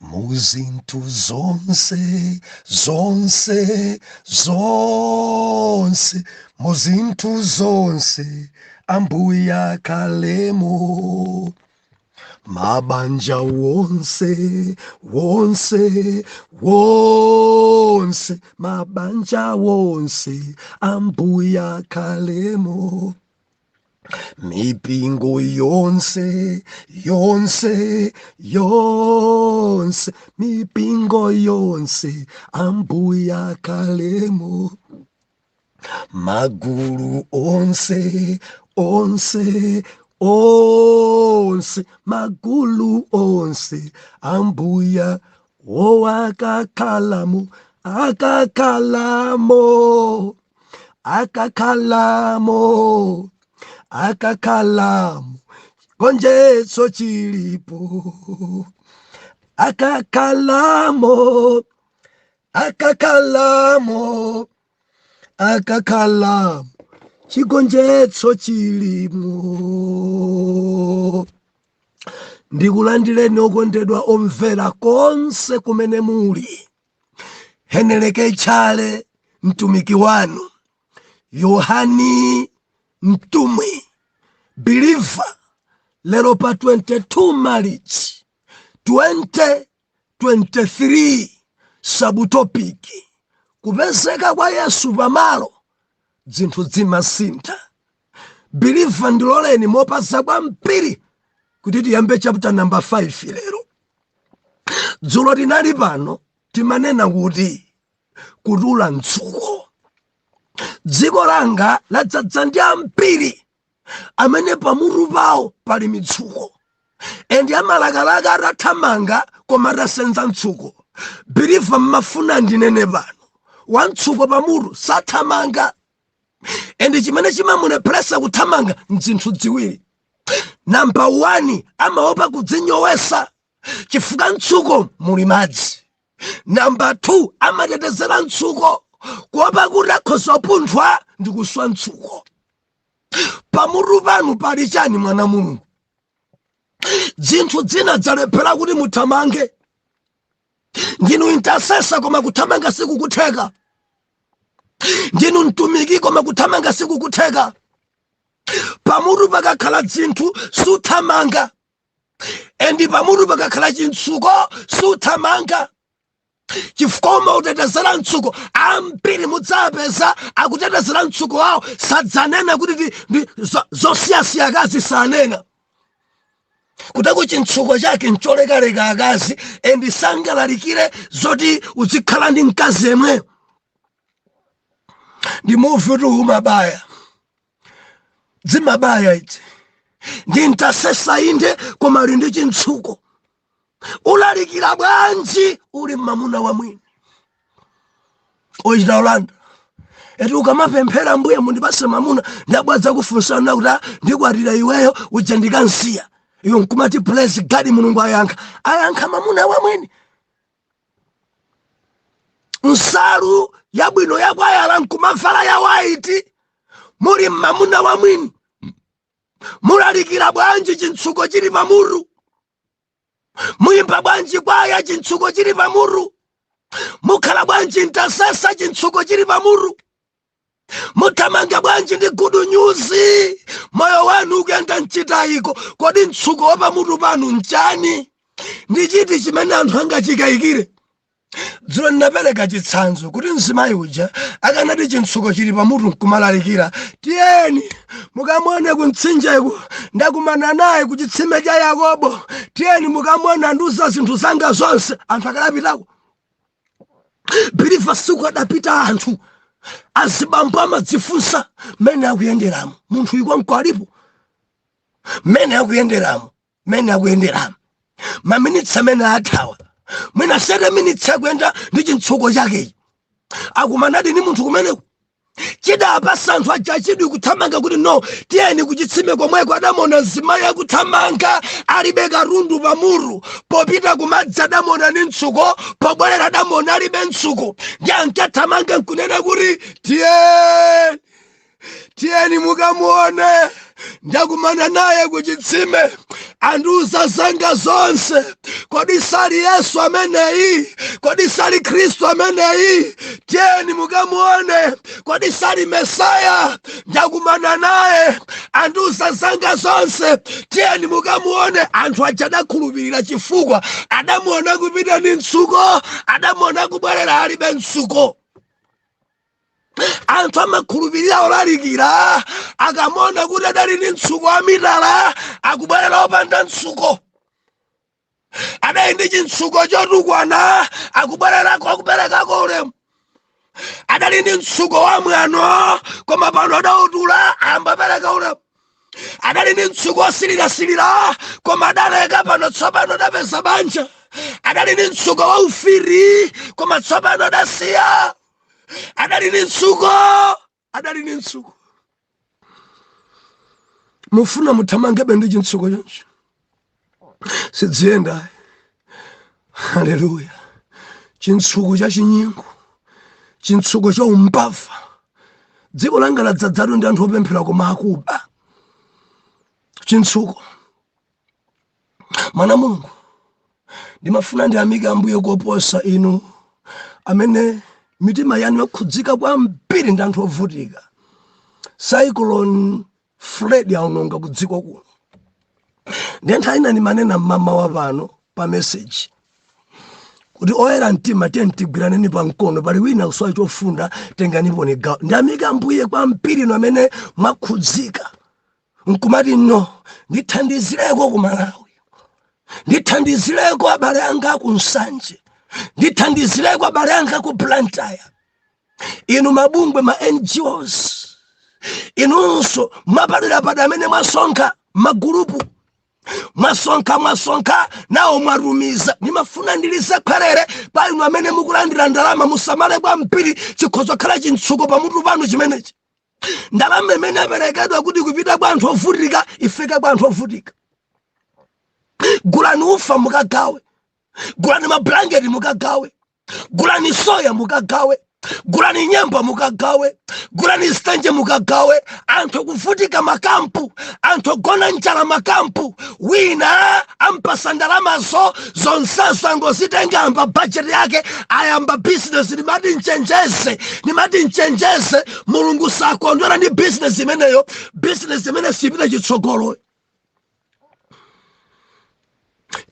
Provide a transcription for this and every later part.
Muzinthu zonse, zonse, zonse, muzinthu zonse, Ambuye akhalemo. Mabanja wonse, wonse, wonse, mabanja wonse, Ambuye akhalemo. Mipingo yonse, yonse, yonse, mipingo yonse, Ambuye akhalemo. Magulu onse, onse, onse, magulu onse, Ambuye wo akakhalamo, akakhalamo, akakhalamo, akakhalamo, gonjetso chilipo. Akakhalamo, akakhalamo, akakhalamo, chigonjetso chilimo. Ndikulandireni okondedwa omvera konse kumene muli. Heneleke Tchale, mtumiki wanu Yohani Mtumwi Believer, lero pa 22 March 2023, subtopic: kupezeka kwa Yesu pamalo, zinthu zimasintha. Believer, ndiloleni mopasa kwambiri kuti tiyambe chapter number 5 lero. Dzulo tinali pano, timanena kuti kutula mtsuko. Dziko langa ladzadza ndi ambiri amene pamutu pawo pali mitsuko, and amalakalaka atathamanga koma atasenza mtsuko. Believer, mmafuna ndinene pano, wamtsuko pamutu sathamanga, and chimene chimamulepheresa kuthamanga nzinthu ziwiri. Number 1, amaopa kudzinyowesa chifukwa mtsuko muli madzi. Number 2, amatetezera mtsuko kuopa kuti akhoza kupunthwa ndi kuswa mtsuko. Pamutu panu pali chani, mwana Mulungu? Zinthu zina zalephera kuti muthamange. Ndinu intercessor koma kuthamanga sikukutheka. Ndinu mtumiki koma kuthamanga sikukutheka. Pamutu pakakhala zinthu suthamanga, and pamutu pakakhala chintsuko suthamanga chifukwa umautetezera mtsuko. Ambiri mudzapeza akutetezera mtsuko wawo, sadzanena kuti ndi zosiyasiya akazi sanena kutako chintsuko chake ncholekaleka akazi, and sangalalikire zoti uzikhala ndi mkazi yemweyo. Ndi muvi kuti umabaya, zimabaya idzi. Ndi intercessor inde, koma ali ndi chintsuko. Ulalikira bwanji uli mmamuna wa mwini ochita ulanda? Eti ukamapemphera, "Mbuye, mundipase mamuna," ndabwadza kufunsana kuti, "Ah, ndikwatira iweyo, uja ndikansiya." Iwe nkumati, "Praise God, Mulungu ayankha." Ayankha mamuna wa mwini? Nsalu yabwino yakwayala nkumavala ya white muli mmamuna wa mwini. Mulalikira bwanji chintsuko chili pamutu? Muyimba bwanji kwaya chintsuko chili pamutu? Mukhala bwanji intercessor chintsuko chili pamutu? Muthamanga bwanji ndi good news, moyo wanu ukuyenda mchitayiko? Kodi mtsuko wa pamutu panu nchani? Ndi chiti chimene anthu angachikayikire? Dzulo ndinapereka chitsanzo kuti mzimayi uja akanati chintsuko chili pamutu nkumalalikira, "Tiyeni mukamwone kumtsinjeku, ndakumana naye ku chitsime cha Yakobo, tiyeni mukamwone, andiuza zinthu zanga zonse," anthu akanapitako? Believer, siku adapita anthu. Azibambo amadzifunsa mmene akuyenderamo munthu ikonko alipo, mmene akuyenderamo, mmene akuyenderamo, maminitsi amene athawa, mwina 7 minutes akuyenda ndi chintsuko chakechi, akumanadi ni munthu kumeneko? Chidapasa anthu aja chidwi kuthamanga kuti, "No, tiyeni kuchitsime komweko," adamona mzimayi akuthamanga alibe katundu pamutu. Popita kumadzi adamona ni mtsuko, pobwerera adamona alibe mtsuko. Ndi ankathamanga nkunena kuti, "Tiyeni, tiyeni mukamuone." Ndakumana naye ku chitsime, andiuza zanga zonse. Kodi sali Yesu ameneyi? Kodi sali Khristu ameneyi? Tiyeni mukamuone. Kodi sali Mesaya? Ndakumana naye, andiuza zanga zonse, tiyeni mukamuone. Anthu aja adakhulupirira chifukwa adamuona kupita ndi mtsuko, adamuona kubwerera alibe mtsuko. Anthu amakhulupirira olalikira akamuona kuti adali ndi mtsuko wa mitala, akubwerera opanda mtsuko. Adali ndi chintsuko chotukwana, akubwererako akuperekako ulemu. Adali ndi mtsuko wa mwano, koma pano adautula, ambapereka ulemu. Adali ndi mtsuko wosirirasirira, koma adaleka, pano tsopano adapeza banja. Adali ndi mtsuko wa ufiri, koma tsopano adasiya. Adali ndi mtsuko, adali ndi mtsuko. Mufuna muthamangebe ndi chintsuko choncho? Sidziyenda. Haleluya! Chintsuko cha chinyengo, chintsuko cha umbava. Dziko langa ladzadzatu ndi anthu opemphera koma akuba. Chintsuko. Mwana Mulungu, ndimafuna ndiyamike Ambuye koposa inu amene mitima yanu yakhudzika kwambiri ndi anthu ovutika. Cyclone Freddy aononga ku dziko kuno. Ndiye nthawi ina ndimanena mmamawa pano pa message kuti oyera mtima, tiye tigwiraneni pa mkono, pali wina kusowa chofunda, tenganipo ni gawo. Ndiyamike Ambuye kwambiri inu amene mwakhudzika nkumati, "No, ndithandizireko ku Malawi, ndithandizireko abale anga ku Nsanje, ndithandizireko abale anga ku Blantyre." Inu mabungwe, ma NGOs, inunso mwapaderapadera amene mwasonkha magulupu, mwasonkha, mwasonkha nawo, mwatumiza, ndimafuna ndilize khwerere pa inu amene mukulandira ndalama. Musamale kwambiri, chikhoza kukhala chintsuko pamutu panu chimenechi. Ndalama imene aperekedwa kuti kupita kwa anthu ovutika, ifike kwa anthu ovutika. Gulani ufa mukagawe, gulani mablanketi mukagawe, gulani soya mukagawe, gulani nyemba mukagawe, gulani stenje mukagawe. Anthu akuvutika makampu, anthu ogona njala makampu. Wina ampasa ndalamazo zonsezo, angozitenga, amba bajeti yake, ayamba bizinesi. Ndimati mchenjeze, ndimati mchenjeze, Mulungu sakondwera ndi bizinesi imeneyo. Bizinesi imene sipita chitsogolo.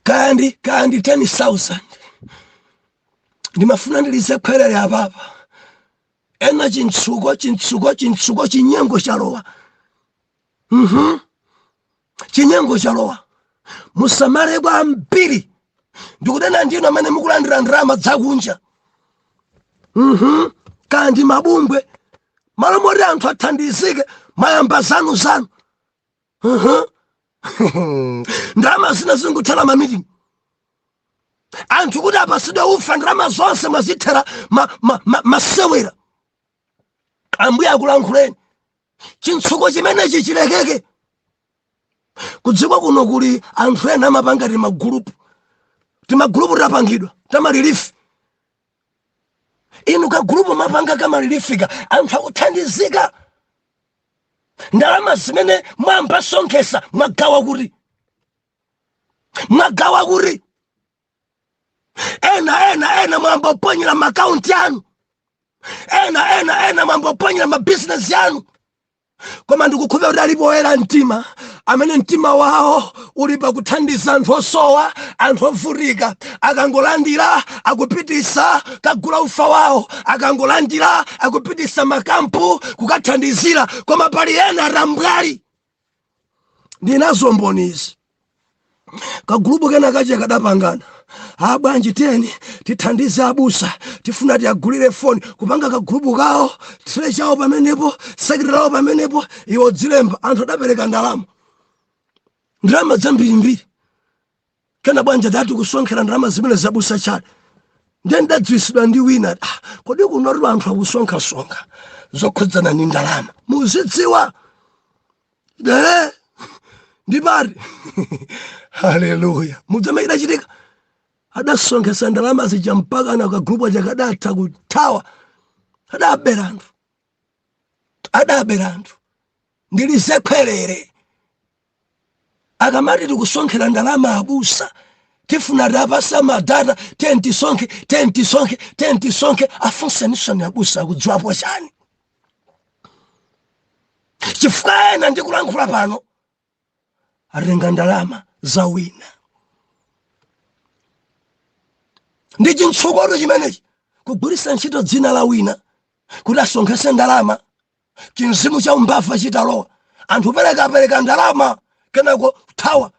Kandi 10,000, ndimafuna ndilize khwerere apapa. Ena chintsuko, chintsuko, chintsuko, chinyengo chalowa. Chinyengo chalowa, musamale kwambiri. Ndikunena ndinu amene mukulandira ndalama dzakunja, Kandi mabungwe, malo moti anthu athandizike, mayamba zanu zanu. Ndalama zina zinguthera mamitingi, anthu kuti apasidwe ufa, ndalama zonse mwazithera masewera. Ambuye akulankhuleni, chintsuko chimenechi chilekeke. Kudziko kuno kuli anthu ena amapanga timagulupu, timagulupu tapangidwa tama relief. Inu kagulupu mapanga kama relief ka, anthu akuthandizika. Ndalama zimene mwamba sonkhesa, mwagawa kuti? Mwagawa kuti? Ena, ena, ena mwamboponyera maakaunti anu, ena, ena, ena mwamboponyera mabizinesi anu. Koma ndikukhulupirira kuti alipo oyera mtima amene mtima wawo uli pakuthandiza anthu osowa, anthu ovutika. Akangolandira, akupitisa kagula ufa wawo, akangolandira, akupitisa makampu kukathandizira. Koma pali ena atambwali, ndinazo mboni izi. Kagulupu kena kache kadapangana, "A bwanji, tiyeni tithandize abusa, tifuna tiyagulire foni." Kupanga kagulupu kawo, treasurer chawo pamenepo, secretary wawo pamenepo, iwo dzilemba. Anthu adapereka ndalama, ndalama zambirimbiri. Kena bwanja dati kusonkhera ndalama zimene zabusa chale. Ndiye ndadziwisidwa ndi wina, "Ah, kodi kunotu anthu akusonkhasonkha zokhudzana ndi ndalama, muzidziwa dere ndipati." Haleluya! Mudzamene chidachitika, adasonkhesa ndalama zija mpaka na kagulupu aja kadatha kuthawa. Adabera anthu, adabera anthu. Ndilize khwerere. Akamati tikusonkhera ndalama abusa, tifuna tiapasa madata, tiyeni tisonkhe, tiyeni tisonkhe, tiyeni tisonkhe, afunsenisoni abusa akudziwapo chani? Chifukwa ena ndikulankhula pano atenga ndalama za wina. Ndi chintsukoto chimenechi, kugwiritsa ntchito dzina la wina kuti asonkhese ndalama. Chimzimu cha umbava chitalowa, anthu perekapereka ndalama kenako thawa.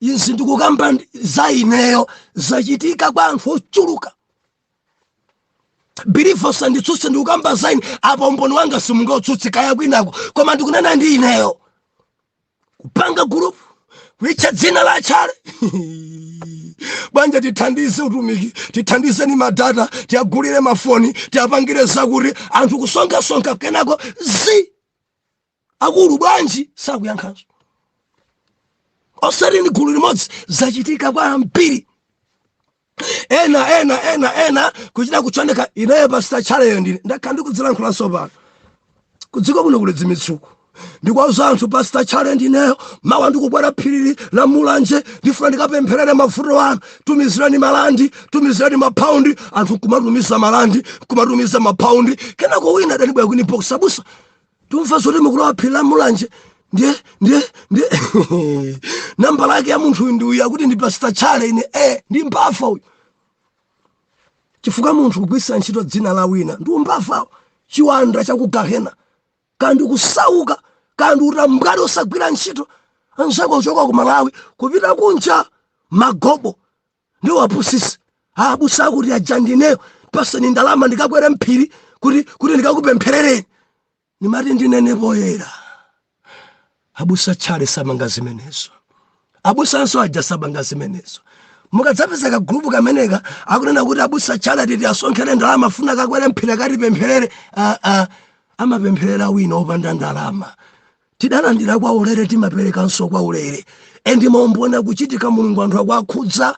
Izi ndikukamba za ineyo, zachitika kwa anthu ochuluka. Believer, usanditsutse, ndikukamba za ine apa. Umboni wanga simungautsutse, kaya kwinako, koma ndikunena ndi ineyo. Kupanga group, kuitcha dzina la Tchale, bwanja tithandize utumiki, tithandizeni madata, tiagulire mafoni, tiapangire zakuti. Anthu kusonkhasonkha, kenako zi akulu bwanji sakuyankhanso. Osati ndi gulu limodzi, zachitika kwa ambiri. Ena ena ena ena kuchita kuchoneka. Ineyo Pastor Tchaleyo ndine ndakhala ndikudzilankhulanso pano. Kudziko kuno kuli dzimitsuko. Ndikuwauza anthu, Pastor Tchale ndineyo, mawa ndikukwera phiri la Mulanje, ndifuna ndikapempherere mavuto anu, tumizirani malandi, tumizirani mapaundi. Anthu kumatumiza malandi, kumatumiza mapaundi. Kenako wina adanibwera ku inbox, abusa, tumva zoti mukulowa phiri la Mulanje, ndiye ndiye ndiye namba lake ya munthu uyu ndi uyu, akuti ndi Pastor Tchale. Ine ndi mbava uyu, chifukwa munthu kugwiritsa ntchito dzina la wina ndi umbavawo, chiwanda chakugahena, kandi kusauka, kandi utambwali osagwira ntchito. Anzako kuchoka ku Malawi kupita kunja, magobo ndi wapusisi, abusa akuti aja ndineyo, paseni ndalama ndikakwere mphiri kuti ndikakupempherereni. Nimati ndinene poyera, abusa Tchale samanga zimenezo, abusanso aja samanga zimenezo. Mukadzapeza kagulupu kameneka akunena kuti abusa Tchale titi asonkhele ndalama, funa kakwere mphiri akatipempherere, amapempherera wina opanda ndalama. Tidalandira kwa ulere, timaperekanso kwa ulere. And maumboni akuchitika, Mulungu anthu akuakhudza,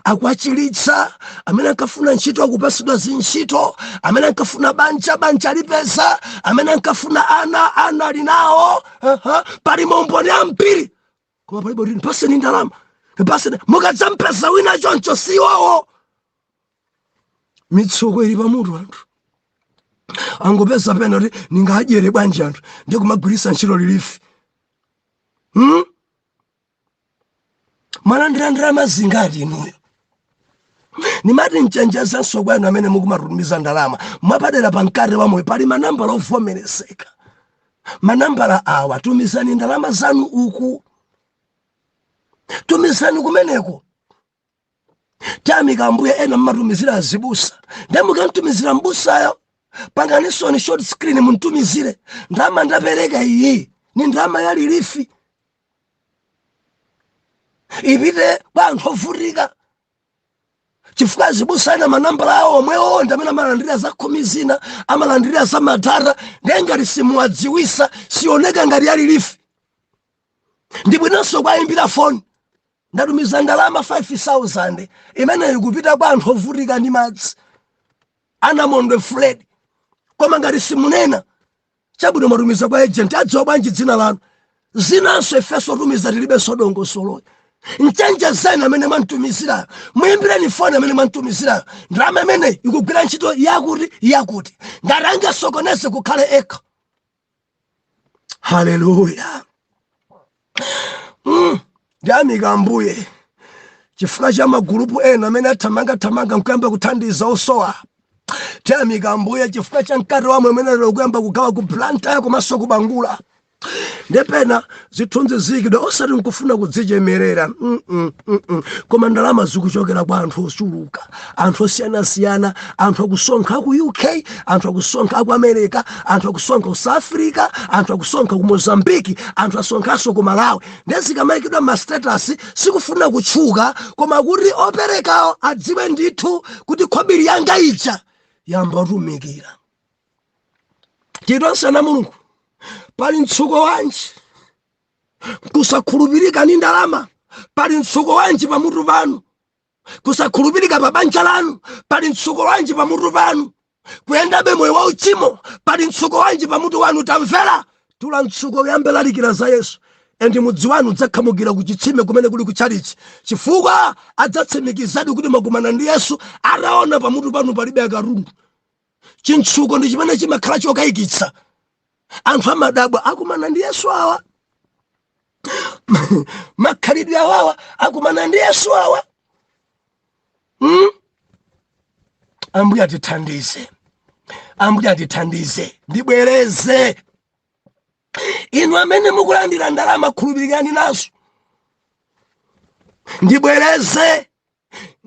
akuachiritsa. Amene ankafuna ntchito akupasidwa zintchito, amene ankafuna banja, banja lipeza, amene ankafuna ana, ana ali nawo. Pali maumboni ambiri, koma palibe kuti mpaseni ndalama, mpaseni. Mukadzampeza wina choncho, siwowo. Mitsuko ili pamutu, anthu angopeza pena kuti ningadyere bwanji anthu, ndiye kumagwiritsa ntchito relief. Mwalandira ndalama zingati inuyo? Nimati mchenjezenso kwanu amene mukumatumiza ndalama mwapadera pa Mkate wa Moyo, pali manambala ovomerezeka. Manambala awa, tumizani ndalama zanu uku, tumizani kumeneko. Tiyamika Ambuye, ena mmatumizira azibusa, ndiye mukamtumizira mbusayo, panganisoni short screen, muntumizire, ndalama ndapereka iyi ni ndalama ya relief, ipite kwa anthu ovutika. Chifukwa azibusa ena manambala awo omwewo ndi amene amalandira za khumi zina, amalandira za madata. Ndiye ngati simuwadziwisa, sioneka ngati ya relief. Ndi bwinonso kwayimbira foni, ndatumiza ndalama 5000 imeneyi kupita kwa anthu ovutika ndi madzi anamondwe Fred. Koma ngati simunena, chabwino, mwatumiza kwa agent, adziwa bwanji dzina lanu? Zinanso ifenso tumiza tilibenso dongosoloyi. Mchenjezeni amene mwamtumizirayo, muyimbireni foni amene mwamtumizirayo, ndalama imeneyi ikugwira ntchito yakuti yakuti. Ngati angasokoneze, kukhale ekha. Haleluya! Ndiyamika Ambuye chifukwa cha magulupu ena amene athamangathamanga nkuyamba kuthandiza osowa. Tiyamika Ambuye chifukwa cha Mkate wa Moyo umene lero kuyamba kugawa ku Blantyre komanso kubangula. Ndepena zithunzi ziyikidwa, osati nkufuna kudzichemerera, Koma ndalama zikuchokera kwa anthu ochuluka, anthu osiyanasiyana. Anthu akusonkha ku UK, anthu akusonkha ku America, anthu akusonkha ku South Africa, anthu akusonkha ku Mozambique, anthu asonkhanso ku Malawi. Ndezikamayikidwa ma status, sikufuna kutchuka, koma kuti operekawo adziwe ndithu kuti khobiri yanga ija yamba kutumikira. Titonse na Mulungu, pali mtsuko wanji kusakhulupirika ni ndalama? Pali mtsuko wanji pamutu panu kusakhulupirika pa banja lanu? Pali mtsuko wanji pamutu panu kuyendabe moyo wa uchimo? Pali mtsuko wanji pamutu wanu? Tamvera, tula mtsuko, uyambe lalikira za Yesu. And mudzi wanu udzakhamukira ku chitsime kumene kuli kutchalichi, chifukwa adzatsimikizadi kuti mwakumana ndi Yesu ataona pamutu panu palibe akatundu. Chintsuko ndi chimene chimakhala chokayikitsa. Anthu amadabwa, akumana ndi Yesu awa, makhalidwe awawa, akumana ndi Yesu awa, Ambuye atithandize, Ambuye atithandize. Ndibwereze, inu amene mukulandira ndalama, khulupirikani nazo. Ndibwereze,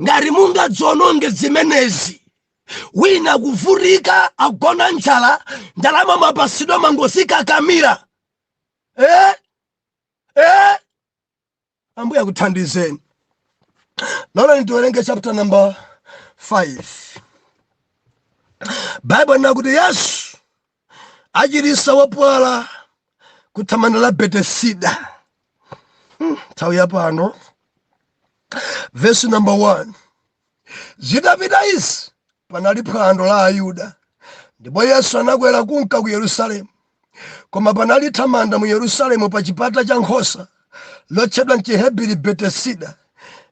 ngati mungadziononge zimenezi, wina kuvutika, agona njala, ndalama mapasidwa mangozikakamira, eh? Eh? Ambuye akuthandizeni. Naona nitiwerenge chapter number 5. Bible inakuti Yesu achirisa wopuwala kuthamanda la Betesida. Nthawi yapano, verse number 1: Zitapita izi panali phwando la Ayuda, ndipo Yesu anakwera kunka ku Yerusalemu. Koma panali thamanda mu Yerusalemu pa chipata cha nkhosa, lotchedwa mchihebiri Betesida,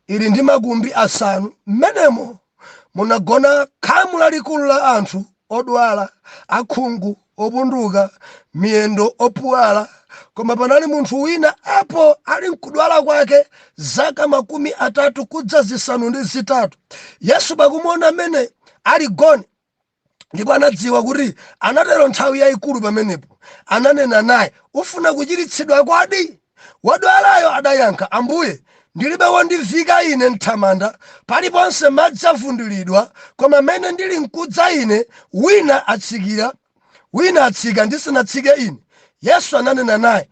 ili ndi makumbi asanu. Mmenemo munagona khamu lalikulu la anthu odwala, akhungu, opunduka miyendo, opuwala. Koma panali munthu wina apo ali mkudwala kwake zaka 38. Yesu pakumuona amene ali gone, ndipo anadziwa kuti anatero nthawi yayikulu pamenepo, ananena naye, "Ufuna kuchiritsidwa kodi?" Wodwalayo adayankha, "Ambuye, ndilibe wondivika ine mthamanda paliponse madzi avundulidwa, koma mmene ndili mkudza ine, wina atsikira, wina atsika ndisanatsike ine." Yesu ananena naye,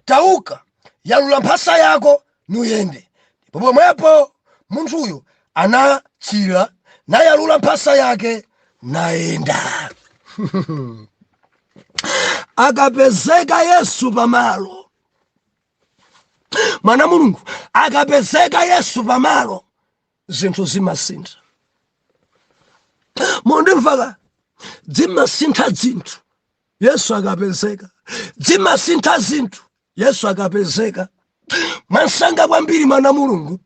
"Tauka, yalula mphasa yako nuyende." Ndipo pomwepo munthuyo anachira, nayalula mphasa yake, nayenda. Akapezeka Yesu pamalo, mwana Mulungu, akapezeka Yesu pamalo, zinthu zimasintha. Mundimvaka? Zimasintha zinthu Yesu akapezeka. Zimasintha zinthu Yesu akapezeka mwansanga kwambiri. Mwana Mulungu,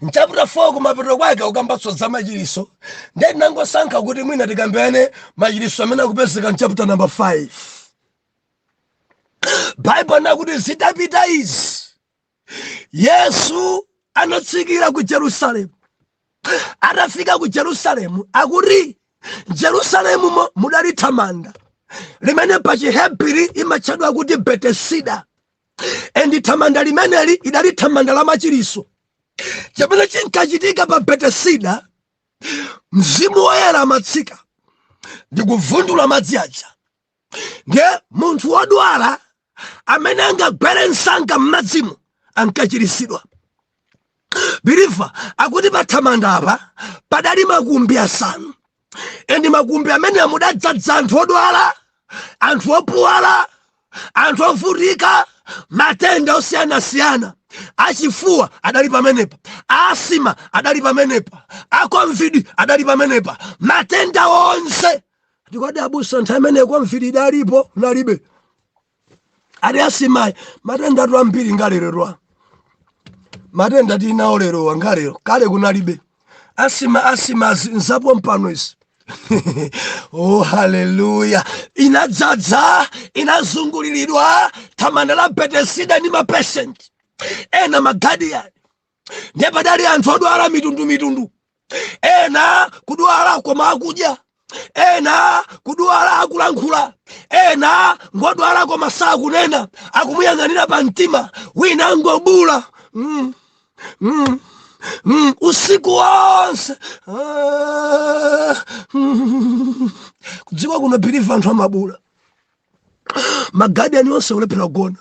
mchapter 4 kumapeto kwake ukambatso za machiriso. Ndiye tinangosankha kuti mwina tikambene machiriso amene akupezeka mchapter number 5. Bible nakuti zitapita izi Yesu anatsikira ku Jerusalemu. Atafika ku Jerusalemu, akuti Jerusalemumo mudali thamanda limene pa Chihebri imatchedwa kuti Betesida, and thamanda limeneli idali thamanda la machiriso. Chimene chinkachitika pa Betesida, Mzimu Woyera amatsika ndi kuvundula madzi aja, ndiye munthu wodwala amene angagwere msanga m'madzimo ankachiritsidwa. Believer, akuti pathamanda apa padali makumbi asanu, and makumbi amene mudadzadza anthu odwala, anthu opuwala, anthu ovutika, matenda osiyanasiyana. Achifuwa adali pamenepa, asima adali pamenepa, aCOVID adali pamenepa, matenda onse. Tikodi abusa, nthawi imene COVID idalipo? Nalibe. Ati asimayi, matenda atu ambiri ngaleredwa, matenda tinawo lerowa ngalero, kale kunalibe. Asima, asima nzapo mpano izi. Oh, haleluya! Inadzadza, inazunguliridwa thamanda la Betesida ndi mapatient ena, maguardian. Ndiye padali anthu odwala mitundumitundu, ena kudwala koma akudya, ena kudwala akulankhula, ena ngodwala koma sakunena, akumuyang'anira pa mtima, wina angobula usiku wonse. Ah, Kudziko kuno, believer, anthu amabula, maguardian onse kulephera kugona.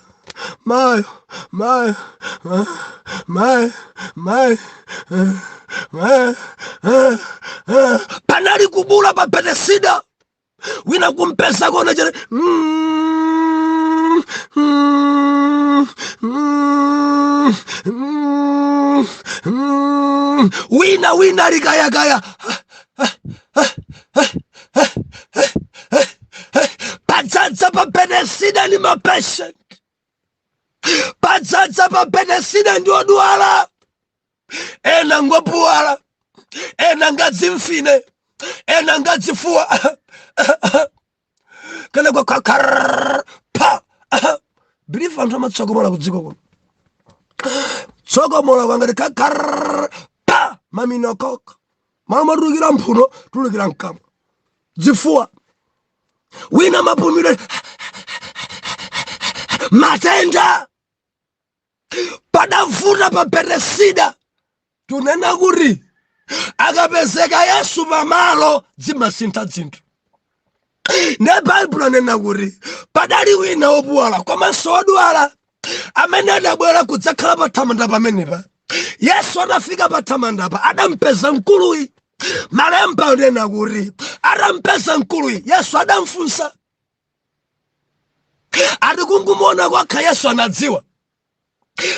Mayo, mayo, ah, mayo, mayo, ah, mayo, ah, ah. Panali kubula pa Betesida, wina kumpeza kona chere Wina, wina ali kayakaya, padzadza pa Betesida ndi mapatient. Betesida ndi odwala, ena ngopuwala, ena ngadzimfine, ena ngadzifuwa, kana kwa kakar pa believe. Anthu amatsokomola kudziko kuno, tsokomola kwangati kakar pa mamina koka, malo matulukira mphuno tulukira mkamwa, dzifuwa, wina mapumiro, matenda. Padavuta pa Betesida. Tunena kuti akapezeka Yesu pamalo, zimasintha zinthu. Ne Baibulo anena kuti padali wina wopuwala komanso wodwala amene adabwera kudzakhala pa thamanda pamenepa. Yesu atafika pa thamandapa, adampeza mkuluyi. Malemba anena kuti atampeza mkuluyi, Yesu adamfunsa. Ati kungumuona kwakha, Yesu anadziwa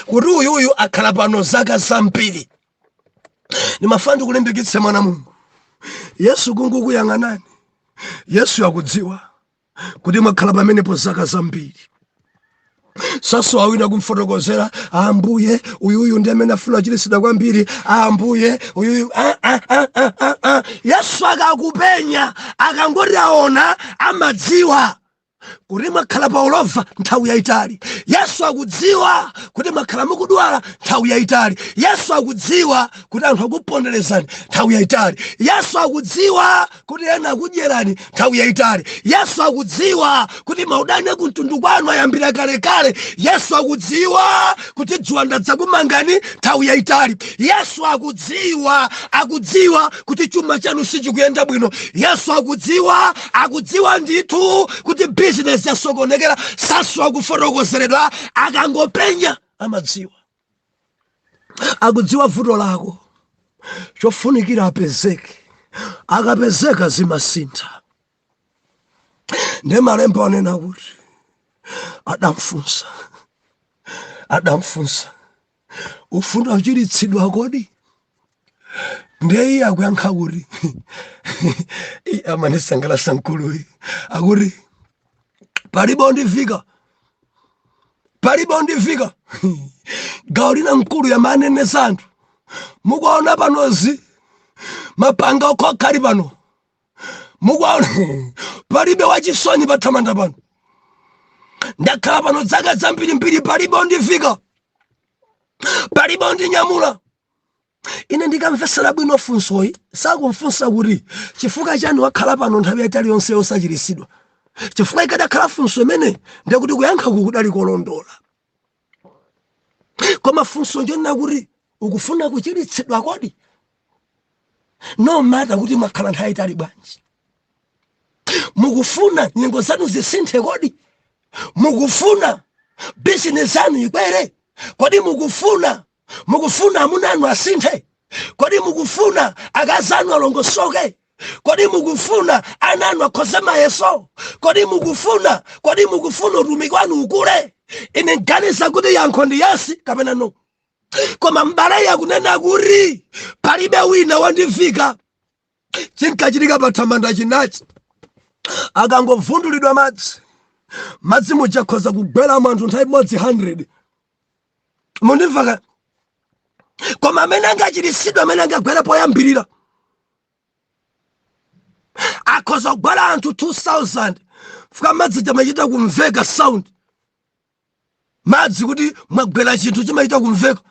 kuti uyuyu akhala pano zaka zambiri. Ndimafuna ndikulimbikitse, mwana Mulungu, Yesu kungukuyang'anani, Yesu akudziwa kuti mwakhala pamenepo zaka zambiri. Sasowa wina kumfotokozera, "Ambuye, uyuyu ndi amene afuna achiritsidwa kwambiri. Ambuye, uyuyu." Ah, ah, ah, ah, ah, ah. Yesu akakupenya, akangoti aona, amadziwa kuti mwakhala pa ulova nthawi yayitali. Yesu akudziwa kuti mwakhala mukudwala nthawi yayitali. Yesu akudziwa kuti anthu akuponderezani nthawi yayitali. Yesu akudziwa kuti ena akudyerani nthawi yayitali. Yesu akudziwa kuti maudani akumtundu kwanu ayambira kalekale. Yesu akudziwa kuti ziwanda zakumangani nthawi yayitali. Yesu akudziwa, akudziwa kuti chuma chanu sichikuyenda bwino. Yesu akudziwa, akudziwa ndithu kuti bizinesi yasokonekera. Sasowa kufotokozeredwa, akangopenya amadziwa, akudziwa vuto lako. Chofunikira apezeke. Akapezeka, zimasintha. Ndi malemba anena kuti adamfunsa, adamfunsa, "Ufuna kuchiritsidwa kodi?" Ndiye iye akuyankha kuti, iye amanisangalasa mkuluyi, akuti, "Palibe ondivika, palibe ondivika." Gawo lina mkulu yamanenesa anthu, "Mukuwaona panozi mapanga okhokhali pano, mukuwaona, palibe wachisoni pathamanda pano. Ndakhala pano zaka zambirimbiri, palibe ondivika, palibe ondinyamula." Ine ndikamvesera bwino funsoyi, sakumfunsa kuti chifukwa chani wakhala pano nthawi yayitali yonse yosachiritsidwa, chifukwa ikadakhala funso imene, ndekuti kuyankha kukudali kolondola. Koma funso njonena kuti, "Ukufuna kuchiritsidwa kodi?" No matter kuti mwakhala nthawi yayitali bwanji, mukufuna nyengo zanu zisinthe kodi? Mukufuna bizinesi yanu ikwere kodi? Mukufuna amuna anu asinthe kodi? Mukufuna akazi anu alongosoke kodi? Mukufuna ana anu akhoze mayeso kodi? Kodi mukufuna utumiki wanu ukule? Ine nganiza kuti yankho ndi yes kapena no. Koma m'bale akunena kuti, "Palibe wina wandivika." Chinkachitika pa thamanda chinachi, akangovundulidwa madzi, madzi mujakhoza kugwera anthu nthawi imodzi 100. Mundimva ka? Koma amene angachiritsidwe, amene angagwere poyambirira, akhoza kugwera anthu 2000 fika. Madzi chamachita kumveka sound, madzi kuti mwagwera chinthu chimachita kumveka,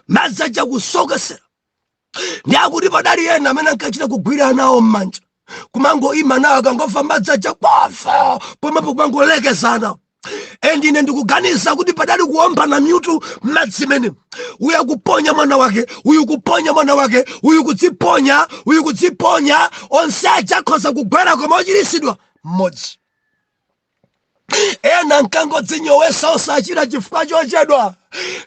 madzi aja kusokesera. Ndi akuti padali ena amene ankachita kugwira nawo m'manja, kumangoima nawo, akangomva madzi aja kwafa pomwepo kumangolekezana. And ine ndikuganiza kuti padali kuombana mitu m'madzi mene, uyu akuponya mwana wake, uyu kuponya mwana wake, uyu kudziponya, uyu kudziponya. Onse aja akhoza kugwera, koma ochiritsidwa mmodzi. Ena nkangodzinyowesa osachira chifukwa chochedwa.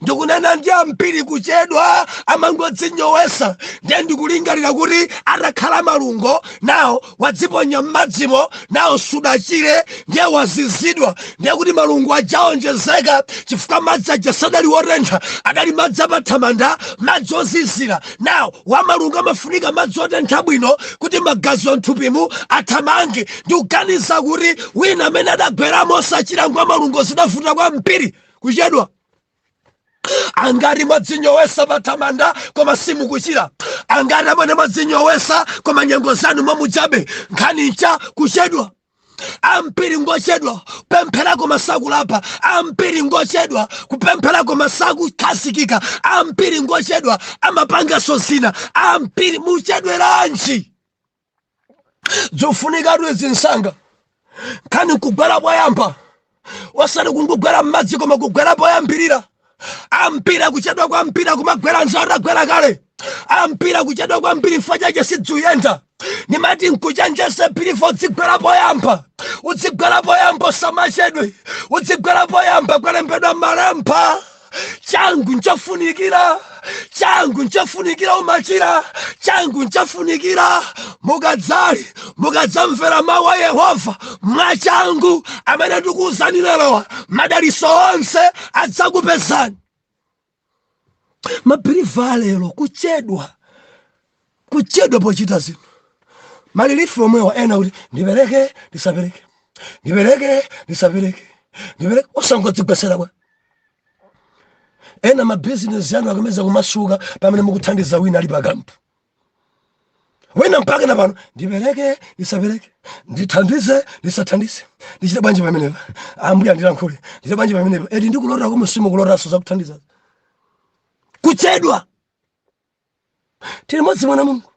Ndikunena ndi ambiri kuchedwa, amangodzinyowesa. Ndiye ndikulingalira kuti atakhala malungo nawo, wadziponya m'madzimo nawo, sudachire, ndiye wazizidwa, ndiye kuti malungo ajaonjezeka, chifukwa madzi aja sadali wotentha, adali madzi apathamanda, madzi ozizira. Nawo wamalungo amafunika madzi otentha bwino kuti magazi onthupimu athamange. Ndikuganiza kuti wina amene adagweramo osachira ngwa malungo, zidavuta kwambiri, kuchedwa. Angati mwadzinyowesa pathamanda koma simukuchira? Angati amene mwadzinyowesa koma nyengo zanu mwamuchabe? Nkhani ncha kuchedwa. Ambiri ngochedwa kupemphera koma sakulapa. Ambiri ngochedwa kupemphera koma sakukhazikika. Ambiri ngochedwa, amapanganso zina. Ambiri muchedweranji? Zofunikatu izi msanga. Nkhani nkugwera poyamba, osati kungogwera m'madzi koma kugwera poyambirira. Ambiri kuchedwa kwambiri, kumagwera anzawo atagwera kale. Ambiri kuchedwa kwambiri, chifukwa chake sidzuyenda. Nimati nkuchenjese believer, udzigwera poyamba, udzigwera poyamba, usamachedwe, udzigwera poyamba. Kwalembedwa malemba, changu nchofunikira, changu nchofunikira, umachira. Changu nchofunikira. Mukadzali mukadzamvera mawu a Yehova mwachangu amene ndikuwuzani lerowa, madaliso onse adzakupezani. Ma believer lero kuchedwa, kuchedwa pochita zinthu. Ma relief omwewa, ena kuti ndipereke, ndisapereke, ndipereke, ndisapereke, ndipereke, osangodzigwesera bwa. Ena mabizinesi anu akameza kumasuka pamene mukuthandiza wina ali pakampu, wina mpaka na pano, ndipereke, ndisapereke, ndithandize, ndisathandize, ndichite bwanji pamenepa? Ambuye andilankhule, ndichite bwanji pamenepa? Eti ndikulota komwe simukulotanso zakuthandiza. Kuchedwa. Tili modzi mwana Mulungu.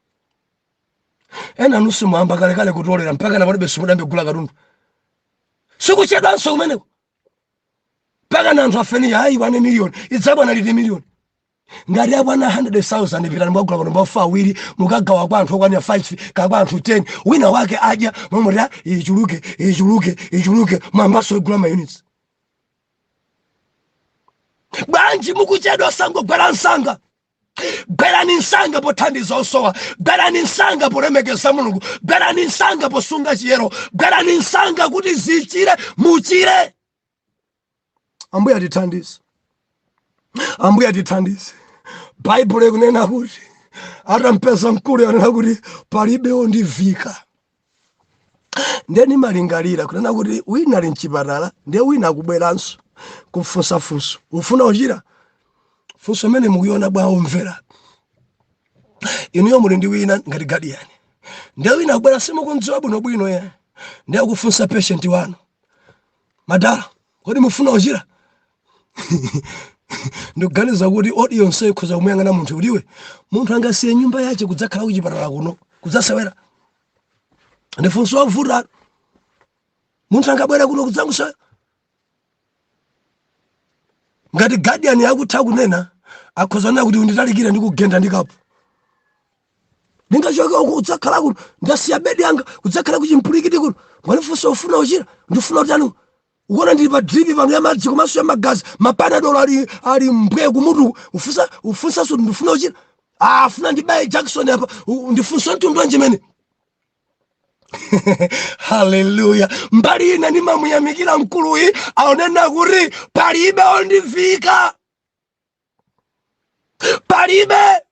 Ena nusu mwamba kalekale kutolera, mpaka na palibe, simudambe kugula katundu. Sikuchedwanso kumeneko? Mpaka na anthu afeni, hayi, 1 million idzakwana liti? Million ngati akwana 100,000, pitani mwagula pano maofa awiri, mukagawa kwa anthu okwanira 5 ka kwa anthu 10, wina wake adya momwe. Ichuluke, ichuluke, ichuluke, mwambaso igula ma units. Bwanji mukuchedwa? Sangogwera msanga. Gwerani msanga pothandiza osowa, gwerani msanga polemekeza Mulungu, gwerani msanga posunga chiyero, gwerani msanga kuti zichire, muchire. Ambuye atithandize, Ambuye atithandize. Baibulo ikunena kuti atampeza mkulu, anena kuti palibe wondivika. Ndeni malingalira kunena kuti wina ali mchipatala, ndiye wina akubweranso kumfunsafunso, ufuna uchira? Funso imene mukuiona bwa omvera inuyo, muli ndi wina ngati guardian, ndiye wina akubwera, simukundziwa bwinobwino ye, ndiye akufunsa patient wanu, madala, kodi mufuna uchira? Ndikuganiza kuti audience ikhoza kumuyang'ana munthu uliwe. Munthu angasiye nyumba yace kudzakhala kuchipatala kuno kudzasewera? Ndifunso wavuta. Munthu angabwera kuno kudzangusewera? Ngati guardian yakutha kunena, akhoza kunena kuti unditalikire, ndikugenda ndikapo ndingachoke uku kudzakhala kuno, ndasiya bedi yanga kudzakhala kuchimpulikiti kuno, mwanifunsa ufuna uchira? Ndifuna utani? Ukuona ndili pa drip pano ya madzi komanso ya magazi, mapanadolo ali mbwe kumutu, ufunsa ufunsanso ndifuna uchira? Ah, afuna ndibaye jakisoni apa, ndifunsa mtundu wanji mene? Haleluya! Mbali ina ndimamuyamikira mkuluyi, aonena kuti palibe ondivika, palibe,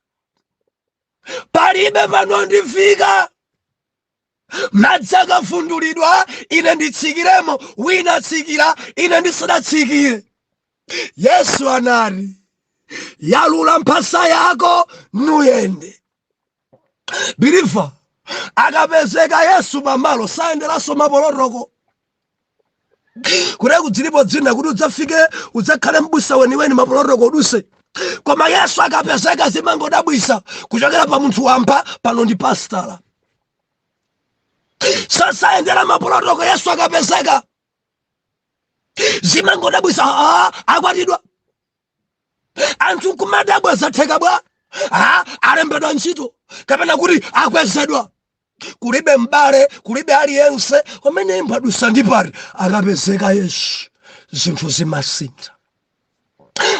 palibe pano ondivika. Madzi akavundulidwa, ine nditsikiremo, wina atsikira ine ndisadatsikire. Yesu anati, yalula mphasa yako nuyende. Believer, akapezeka Yesu pamalo, sayenderanso ma protocol. Kuti kudzilipo dzina kuti udzafike udzakhale mbusa weniweni, ma protocol uduse. Koma Yesu akapezeka, zimangodabwisa kuchokera pa munthu wamba, pano ndi pastala. Sasayendera ma protocol. Yesu akapezeka, zimangodabwisa. Aa, akwatidwa, anthu nkumadabwa, zatheka bwa? A, alembedwa ntchito, kapena kuti akwezedwa. Kulibe mbale, kulibe aliyense pamene imbwadusa ndi pati. Akapezeka Yesu, zinthu zimasintha.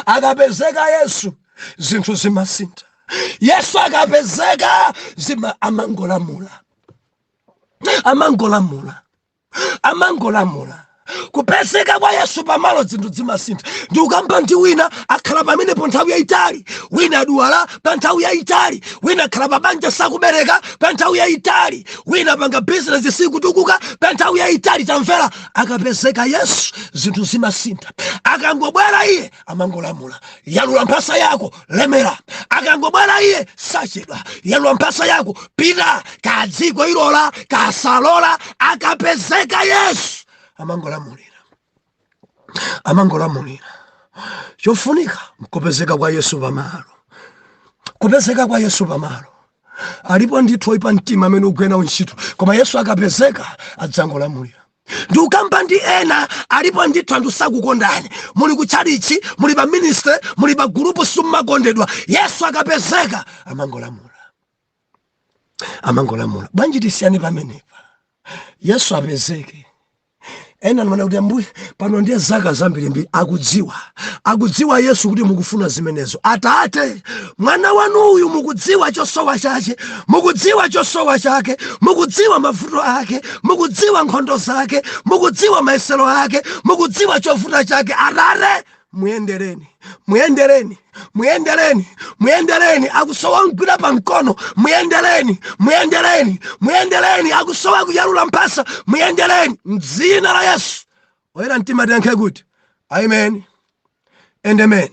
Akapezeka Yesu, zinthu zimasintha. Yesu akapezeka, zima amangolamula, amangolamula, amangolamula. Kupezeka kwa Yesu pamalo, zinthu zimasintha. Ndikukamba ndi wina akhala pamenepo nthawi yayitali, wina adwala pa nthawi yayitali, wina akhala pa banja sakubereka pa nthawi yayitali, wina panga bizinesi sikutukuka pa nthawi yayitali. Tamvera, akapezeka Yesu zinthu zimasintha. Akangobwera iye amangolamula, "Yalula mphasa yako, lemera." Akangobwera iye sachedwa, "Yalula mphasa yako, pita." Kadziko ilola kasalola, akapezeka Yesu amangolamulira, amangolamulira. Chofunika nkupezeka kwa Yesu pamalo, kupezeka kwa Yesu pamalo. Alipo ndithu oipa mtima amene ugwena ntchito, koma Yesu akapezeka adzangolamulira. Ndikukamba ndi ena, alipo ndithu anthu sakukondani, muli kutchalichi, muli pa ministry, muli pa gulupu, simmakondedwa. Yesu akapezeka amangolamula, amangolamula. Bwanji tisiyane pamenepa? Yesu apezeke. Ena ndimanena kuti, "Ambuye, pano ndiye zaka zambirimbiri." Akudziwa, akudziwa Yesu kuti mukufuna zimenezo. Atate, mwana wanu uyu mukudziwa chosowa chake, mukudziwa chosowa chake, mukudziwa mavuto ake, mukudziwa nkhondo zake, mukudziwa mayesero ake, mukudziwa chovuta chake. Atate, muyendereni, muyendereni, muyendereni, muyendereni. Akusowa mgwira pa mkono, muyendereni, muyendereni, muyendereni. Akusowa kuyalula mphasa, muyendereni mdzina la Yesu. Oyera mtima tiyankhe kuti amen and amen.